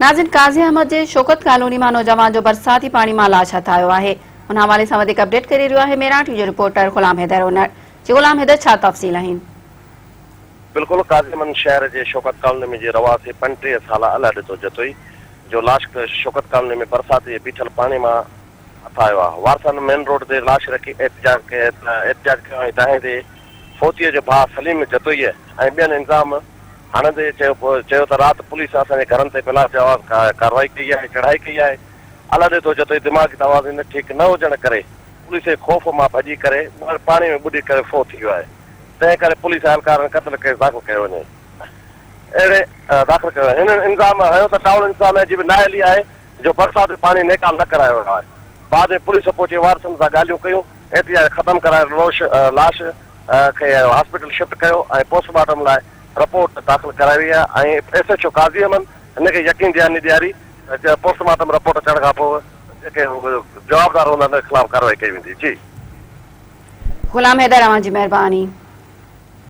ناظرين قاضي احمد جي شوڪت ڪالوني مان نوجوان جو برساتي پاڻي مان لاش هٿ آيو آهي ان حوالي سان وڌيڪ اپڊيٽ ڪري رهيو آهي ميران ٽي وي جو رپورٽر غلام حيدر انڙ جي غلام حيدر ڇا تفصيل آهن. بلڪل قاضي احمد شهر جي شوڪت ڪالوني ۾ جي رهواسي 35 سالا الهه ڏتو جتوئي جو لاش شوڪت ڪالوني ۾ برسات جي بيٺل پاڻي مان هٿ آيو آهي وارثن مين روڊ تي لاش رکي احتجاج احتجاج ڪيو ۽ دانهيندي فوتيء جو ڀاء سليم جتوئيء ۽ ٻين الزام هڻندي چيو چيو ته رات پوليس اسان جي گهرن تي بلا جواز ڪارروائي ڪئي آهي چڙهائي ڪئي آهي الهڏي ٿو جتوئي دماغي توازن ٺيڪ نه هجڻ ڪري پوليس جي خوف مان ڀڄي ڪري پاڻي ۾ ٻڏي ڪري فوت ٿي ويو آهي تنهن ڪري پوليس اهلڪارن قتل ڪيس داخل ڪيو وڃي اهڙي داخل ڪيو وڃي هنن الزام هنيو ته ٽائون انتظاميا جي به نااهلي آهي جو برسات جو پاڻي نيڪال نه ڪرايو ويو آهي بعد ۾ پوليس پهچي وارثن سان ڳالهيون ڪيون احتجاج ختم ڪرائي لاش کي هاسپيٽل شفٽ ڪيو ۽ پوسٽ مارٽم لاء رپورٽ داخل ڪرائي وئي آهي ۽ S H O Qazi Ahmed هن کي يقين دهاني ڏياري ته پوسٽ مارٽم رپورٽ اچڻ کان پوء جيڪي جوابدار هوندا انهن خلاف ڪارروائي ڪئي ويندي. جي. غلام حيدر اوهان جي مهرباني.